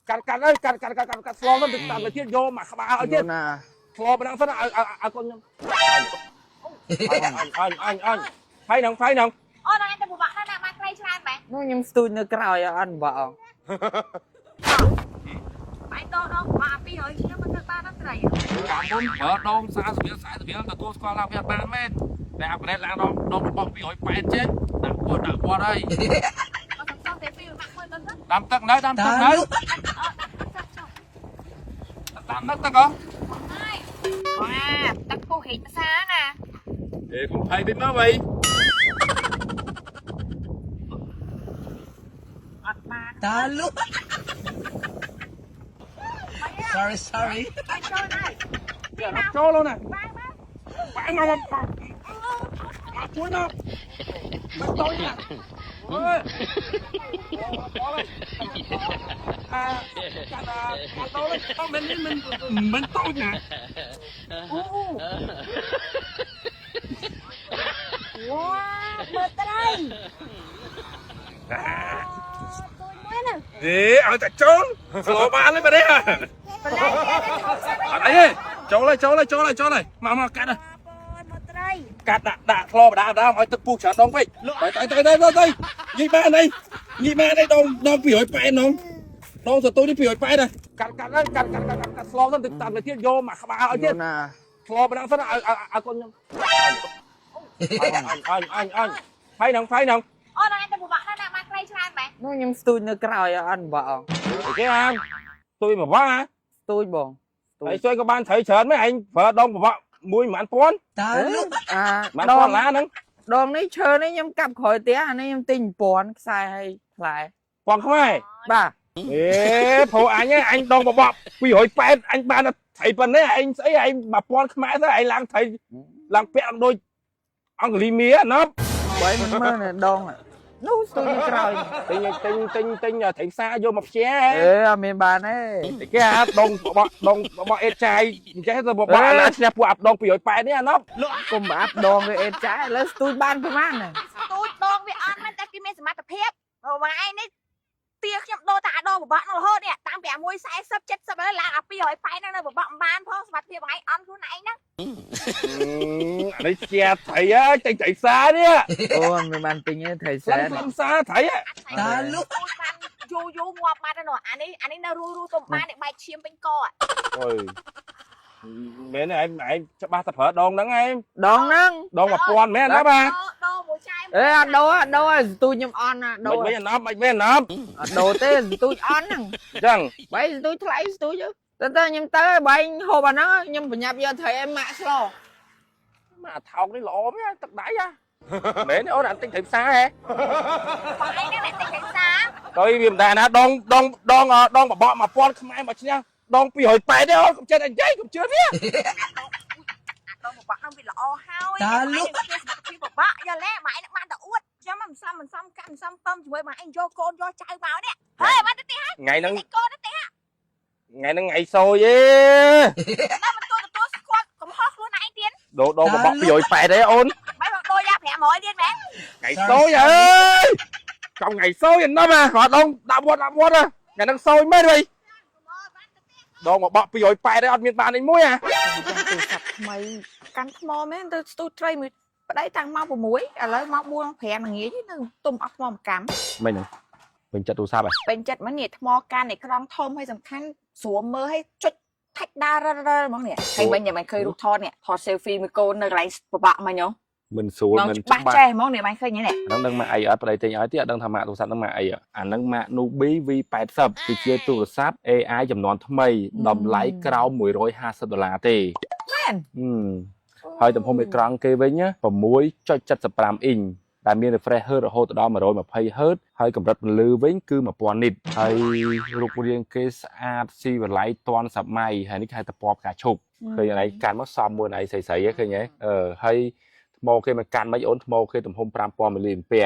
កាត់កាត់អើយកាត់កាត់កាត់កាត់ស្លទៅតាមទៅទៀតយកមកក្បាលឲ្យទៀត ណា ស្លប៉ុណ្ណឹងសិនឲ្យឲ្យកូនខ្ញុំអញអញអញអញថៃហ្នឹងថៃហ្នឹង អូនឯងទៅពិបាកណាស់ណាបានត្រីច្រើនមែន នោះខ្ញុំស្ទូចនៅក្រោយអត់បាក់ បែរដងដងពិបាក200ឆ្នាំមិនទៅបានដល់ត្រី កាលមុនប្រើដង40រៀល40រៀលទទួលស្គាល់ថាវាអត់បានមែនតែអាប់ក្រេតឡើងដងដងរបស់280ចេញដាក់ពួតដាក់ពួតហើយ អត់សំទេពីម៉ាក់មួយមិនទៅ ដាំទឹកនៅដាំទឹកនៅ អត់ដាក់ចុះ ដាំទឹកទឹកហ៎ ហើយបងអាទឹកពុះហេកសាណា អេកុំភ័យពេកមកវិញ អត់បាន តាលុ sorry sorry បាយចូលហើយ វាអត់ចូលណា បាយបាយ បាំងមកមកមកជួយមកមកតូចណាអើយអាកាត់កាត់តូចអត់មិនមិនមិនតូចណា អូវ៉ាមើលត្រីទូចមួយណា អេឲ្យតែចូលស្លោបានហើយបាទនេះ បន្លែគេធំសិន អត់អីទេចូលហើយចូលហើយចូលហើយចូលហើយមកមកកាត់ បងមើលត្រី កាត់ដាក់ដាក់ធ្លោបដាដើមឲ្យទឹកពុះច្រើនដងពេកទៅទៅទៅទៅទៅញីបានអីញីបានអីដងដង280នងដងសទូនេះ280ណាកាត់កាត់ហើយកាត់កាត់កាត់កាត់ស្លោទៅតាមទៅទៀតយកមកក្បាលឲ្យទៀត ណា ធ្លោប៉ុណ្ណឹងសិនឲ្យឲ្យកូនខ្ញុំអញអញអញអញថៃហ្នឹងថៃហ្នឹង អូនឯងទៅពិបាកណាស់ណាបានត្រីច្រើនមែន នោះខ្ញុំស្ទូចនៅក្រោយអត់បាក់ អូខេអាជួយមកវ៉ា ស្ទូចបងស្ទូច ហើយជួយក៏បានត្រីច្រើនមែនឯងប្រើដងប្រវក់មួយប្រហែលពាន់ តាលុ អា ប្រហែល ដង ពាន់ឡាហ្នឹង ដងនេះឈើនេះខ្ញុំកាប់ក្រោយផ្ទះអានេះខ្ញុំទិញ1000ខ្សែឲ្យផ្លែ ពាន់ខ្មែរ បាទ អេព្រោះអញអញដងបបក់280អញបានត្រីប៉ុណ្ណេះឯងស្អីឯង1000ខ្មែរទៅឯងឡើងត្រីឡើងពាក់ឡើងដូចអង្គលីមៀណប់ បើមិនមើលណាដងនោះស្ទូចនៅក្រោយ ទិញទិញទិញទិញត្រីផ្សារយកមកផ្សា អេអត់មានបានទេ គេអាដងបបក់ដងបបក់អេតចាយអញ្ចេះទៅបបក់អាណាឈ្នះពួកអាប់ដង280នេះអាណប់ កុំអាប់ដងវាអេតចាយឥឡូវស្ទូចបានប្រហែលណា ទូចដងវាអត់មែនតែគេមានសមត្ថភាពបងឯងនេះទាខ្ញុំដូរតែអាដងបបកនោះរហូតនេះតាំងពី1 40 70ឥឡូវឡើងអា280ហ្នឹងនៅបបកមិនបានផងសមត្ថភាពបងឯងអន់ខ្លួនឯងហ្នឹង អានេះជាត្រីហើយទិញត្រីផ្សារនេះ អូអត់មានបានទិញទេត្រី ក្ល សែន ិនក្លិនផ្សារត្រីហ៎ តាលុ ទូចបានយូរយូរងាប់បាត់ហើយនោះអានេះអានេះនៅរੂរੂទុំបាននេះបែកឈាមពេញក អើយមែនឯងឯងច្បាស់តែប្រើដងហ្នឹងឯង ដងហ្នឹង ដង1000មែនណាបាទ ដូរមួយចាយ អេអត់ដូរអត់ដូរស្ទូចខ្ញុំអន់ណាដូរ មិនវិញអាណប់មិនវិញអាណប់ អត់ដូរទេស្ទូចអន់ហ្នឹង អញ្ចឹង បីស្ទូចថ្លៃស្ទូចទៅទៅខ្ញុំទៅបែងហូបអាហ្នឹងខ្ញុំប្រញាប់យកត្រីឲ្យម៉ាក់ស្លោ មកអាថោកនេះល្អមែនទឹកដៃហ៎មែនអូនអាទិញត្រីផ្សារហ៎ បងឯងហ្នឹងអ្នកទិញត្រីសា ទៅវាមិនដែរណាដងដងដងដងបបក1000ខ្មែរមកឈ្នះដង280ទេអូនកុំចិត្តអញ្ចឹងកុំជឿវា អាដងបបកហ្នឹងវាល្អហើយគេសមត្ថភាពបបកយល់ទេបងឯងបានតែអួតខ្ញុំមិនសមមិនសមកាក់មិនសមពឹមជាមួយបងឯងយកកូនយកចៅមកនេះហើយបានទៅទី ថ្ងៃហ្នឹង កូនទៅទី ថ្ងៃហ្នឹងថ្ងៃសូយទេ ដល់មិនទទួលស្គាល់កំហុសខ្លួនឯងទៀត ដូរដងបបក280ទេអូន បាយមកដូរយ៉ា500ទៀតមែន ថ្ងៃសូយអើយចង់ថ្ងៃសូយអាណប់ហ៎គាត់ដងដាក់វត្តដាក់វត្តថ្ងៃហ្នឹងសូយមែនវិញដងបបក280ទេអត់មានបានអីមួយហ៎ ទូរស័ព្ទថ្មីកាន់ថ្មមែនទៅស្ទូចត្រីមួយប្តីតាំងម៉ោង6ឥឡូវម៉ោង4 5ល្ងាចនៅទុំអស់ថ្មមួយកាំ មិនហ្នឹងពេញចិត្តទូរស័ព្ទហ៎ ពេញចិត្តមកនេះថ្មកាន់អេក្រង់ធំហើយសំខាន់ស្រួលមើលហើយចុចថាច់ដើររលហ្មងនេះហើយវិញមិនឃើញរូបថតនេះថត selfie មួយកូននៅកន្លែងពិបាកមិញហ៎ មិនស្រួលមិន ច្បាស់ ច្បាស់ ចេះហ្មងនេះមិនឃើញនេះ ហ្នឹងដឹងម៉ាក់អីអត់ប្តីទិញឲ្យទៀតអត់ដឹងថាម៉ាក់ទូរស័ព្ទហ្នឹងម៉ាក់អីអាហ្នឹងម៉ាក់ Nubi V80 គឺជាទូរស័ព្ទ AI ចំនួនថ្មីតម្លៃក្រោម150ដុល្លារទេ មែន ហើយទំហំអេក្រង់គេវិញ6.75អ៊ីងដែលមាន refresh hertz រហូតដល់120 Hz ហើយកម្រិតពន្លឺវិញគឺ1000 nit ហើយរូបរាងគេស្អាតស៊ីវិល័យទាន់សម័យហើយនេះគេហៅថាពណ៌ផ្កាឈូកឃើញអីកាន់មកសមមួយអីស្រីៗឃើញហ៎អឺហើយថ្មគេមិនកាន់មិនអូនថ្មគេទំហំ5000មីលីអាំពែ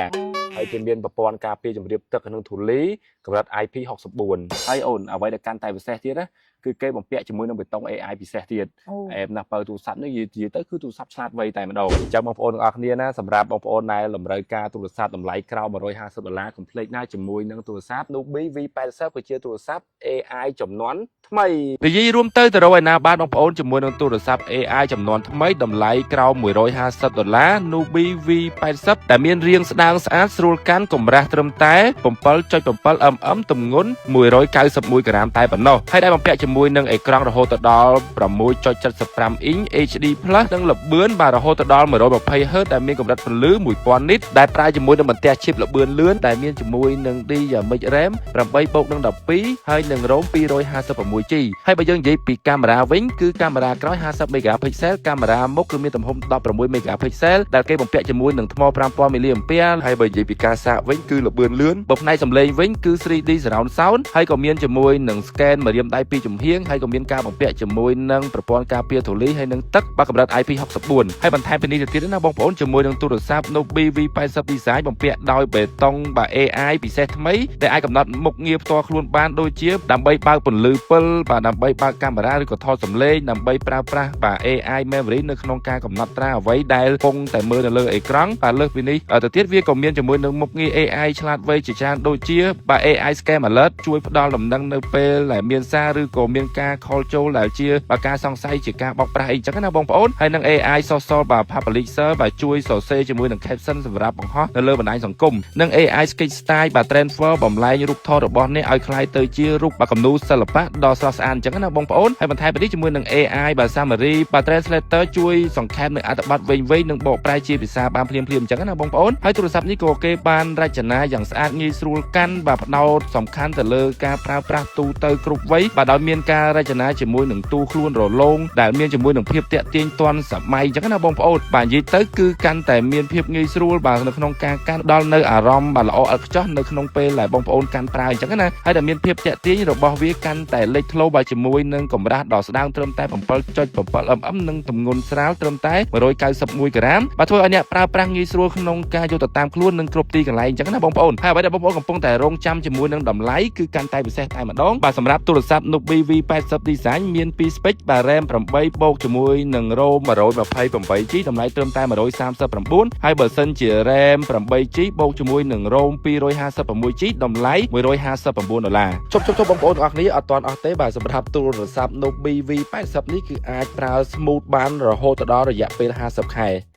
ហើយគេមានប្រព័ន្ធការពារជំរាបទឹកនិងធូលីកម្រិត IP64 ហើយអូនអ្វីដែលកាន់តែពិសេសទៀតណាគឺគេបំពាក់ជាមួយនឹងប៊ូតុង AI ពិសេសទៀត អូ អែមណាស់បើទូរស័ព្ទនេះនិយាយទៅគឺទូរស័ព្ទឆ្លាតវៃតែម្ដងអញ្ចឹងបងប្អូនទាំងអស់គ្នាណាសម្រាប់បងប្អូនដែលតម្រូវការទូរស័ព្ទតម្លៃក្រោម150ដុល្លារកុំភ្លេចណាជាមួយនឹងទូរស័ព្ទ Nubi V80 គឺជាទូរស័ព្ទ AI ចំនួនថ្មីនិយាយរួមទៅទៅរកឯណាបានបងប្អូនជាមួយនឹងទូរស័ព្ទ AI ចំនួនថ្មីតម្លៃក្រោម150ដុល្លារ Nubi V80 ដែលមានរាងស្ដើងស្អាតស្រួលកាន់កម្រាស់ត្រឹមតែ7.7 mm ទម្ងន់191ក្រាមតែប៉ុណ្ណោះហើយដែលបំពាក់ជាមួយនឹងអេក្រង់រហូតទៅដល់6.75អ៊ីង HD+ និងល្បឿនបាទរហូតទៅដល់ 120 Hz ដែលមានកម្រិតពន្លឺ1000 nit ដែលប្រើជាមួយនឹងបន្ទះឈីបល្បឿនលឿនដែលមានជាមួយនឹង Dynamic RAM 8បូកនឹង12ហើយនិង ROM 256 GB ហើយបើយើងនិយាយពីកាមេរ៉ាវិញគឺកាមេរ៉ាក្រោយ50 megapixel កាមេរ៉ាមុខគឺមានទំហំ16 megapixel ដែលគេបំពាក់ជាមួយនឹងថ្ម5000 mAh ហើយបើនិយាយពីការសាកវិញគឺល្បឿនលឿនបើផ្នែកសំឡេងវិញគឺ 3D surround sound ហើយក៏មានជាមួយនឹង scan ម្រាមដៃពីរចំហៀងហើយក៏មានការបំពាក់ជាមួយនឹងប្រព័ន្ធការពារធូលីហើយនិងទឹកបាទកម្រិត IP64 ហើយបន្ថែមពីនេះទៅទៀតណាបងប្អូនជាមួយនឹងទូរស័ព្ទ Nubi V80 Design បំពាក់ដោយបេតុងបាទ AI ពិសេសថ្មីដែលអាចកំណត់មុខងារផ្ទាល់ខ្លួនបានដូចជាដើម្បីបើកពន្លឺពិលបាទដើម្បីបើកកាមេរ៉ាឬក៏ថតសំឡេងដើម្បីប្រើប្រាស់បាទ AI memory នៅក្នុងការកំណត់ត្រាអ្វីដែលកំពុងតែមើលនៅលើអេក្រង់បាទលើសពីនេះទៅទៀតវាក៏មានជាមួយនឹងមុខងារ AI ឆ្លាតវៃជាច្រើនដូចជាបាទ AI Scam Alert ជួយផ្ដល់ដំណឹងនៅពេលដែលមានសារឬក៏មានការ call ចូលដែលជាបាទការសង្ស័យជាការបោកប្រាស់អីចឹងណាបងប្អូនហើយនឹង AI Social បាទ Publisher បាទជួយសរសេរជាមួយនឹង caption សម្រាប់បង្ហោះនៅលើបណ្ដាញសង្គមនិង AI Sketch Style បាទ transfer បំលែងរូបថតរបស់អ្នកឲ្យក្លាយទៅជារូបបាទគំនូរសិល្បៈដ៏ស្រស់ស្អាតអញ្ចឹងណាបងប្អូនហើយបន្ថែមពីនេះជាមួយនឹង AI បាទ Summary បាទ Translator ជួយសង្ខេបនៅអត្ថបទវែងៗនិងបកប្រែជាភាសាបានភ្លាមៗអញ្ចឹងណាបងប្អូនហើយទូរស័ព្ទនេះក៏គេបានរចនាយ៉ាងស្អាតងាយស្រួលកាន់បាទផ្ដោតសំខាន់ទៅលើការប្រើប្រាស់ទូទៅគ្រប់វ័យបាទដោយមានការរចនាជាមួយនឹងទូខ្លួនរលោងដែលមានជាមួយនឹងភាពទាក់ទាញទាន់សម័យអញ្ចឹងណាបងប្អូនបាទនិយាយទៅគឺកាន់តែមានភាពងាយស្រួលបាទនៅក្នុងការកាន់ដល់នៅអារម្មណ៍បាទល្អឥតខ្ចោះនៅក្នុងពេលដែលបងប្អូនកាន់ប្រើអញ្ចឹងណាហើយដែលមានភាពទាក់ទាញរបស់វាកាន់តែលេចធ្លោបាទជាមួយនឹងកម្រាស់ដ៏ស្ដើងត្រឹមតែ7.7 mm និងទម្ងន់ស្រាលត្រឹមតែ191ក្រាមបាទធ្វើឲ្យអ្នកប្រើប្រាស់ងាយស្រួលក្នុងការយកទៅតាមខ្លួននិងគ្រប់ទីកន្លែងអញ្ចឹងណាបងប្អូនហើយអ្វីដែលបងប្អូនកំពុងតែរងចាំជាមួយនឹងតម្លៃគឺកាន់តែពិសេសតែម្ដងបាទសម្រាប់ទូរស័ព្ទ Nubi V80 Design មាន2 spec បាទ RAM 8បូកជាមួយនឹង ROM 128 GB តម្លៃត្រឹមតែ139ហើយបើសិនជា RAM 8 GB បូកជាមួយនឹង ROM 256 GB តម្លៃ159ដុល្លារជប់ជប់ជប់បងប្អូនទាំងអស់គ្នាអត់ទាន់អស់ទេបាទសម្រាប់ទូរស័ព្ទ Nubi V80 នេះគឺអាចប្រើ smooth បានរហូតដល់រយៈពេល50ខែ។